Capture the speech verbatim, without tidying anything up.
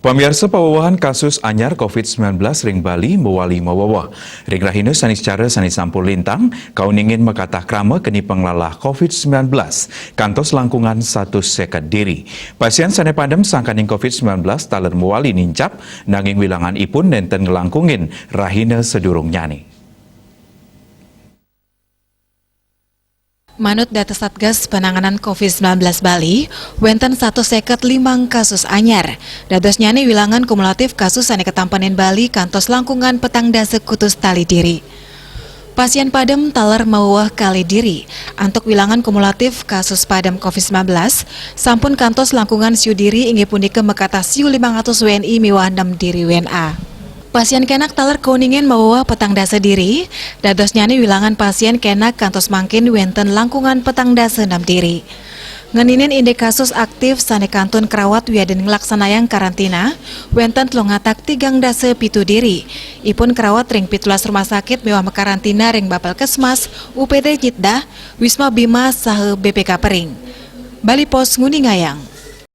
Pamiarsa, pawewehan kasus anyar covid sembilan belas ring Bali mawali mawewe. Ring rahina sane sacara sane sampun lintang, kauningin makatah krama keni panglalah covid sembilan belas, kantos langkungan satus seket diri. Pasien sane padem sangkaning covid sembilan belas taler mawali nincap, nanging wilangan ipun nenten nglangkungin rahina sadurungnyane. Manut data Satgas Penanganan covid sembilan belas Bali, wenten satus seket limang kasus anyar. Dadosnyane wilangan kumulatif kasus sane katampenin Bali kantos langkungan petang dasa kutus tali diri. Pasien padem taler maweweh kalih diri. Antuk wilangan kumulatif kasus padem covid sembilan belas, sampun kantos langkungan siu diri, inggih punika makatah siu limang atus W N I miwah nem diri W N A. Pasien kenak taler kauningin maweweh petang dasa diri, dadosnyane wilangan pasien kenak kantos mangkin wenten langkungan petang dasa nem diri. Ngeninin indik kasus aktif sane kantun krawat wiadin nglaksanayang karantina, wenten telung atak tigang dasa pitu diri. Ipun krawat ring pitulas rumah sakit miwah makarantina ring Bapelkesmas, U P D Nyitdah, Wisma Bima saha B P K Pering. Bali Post nguningayang.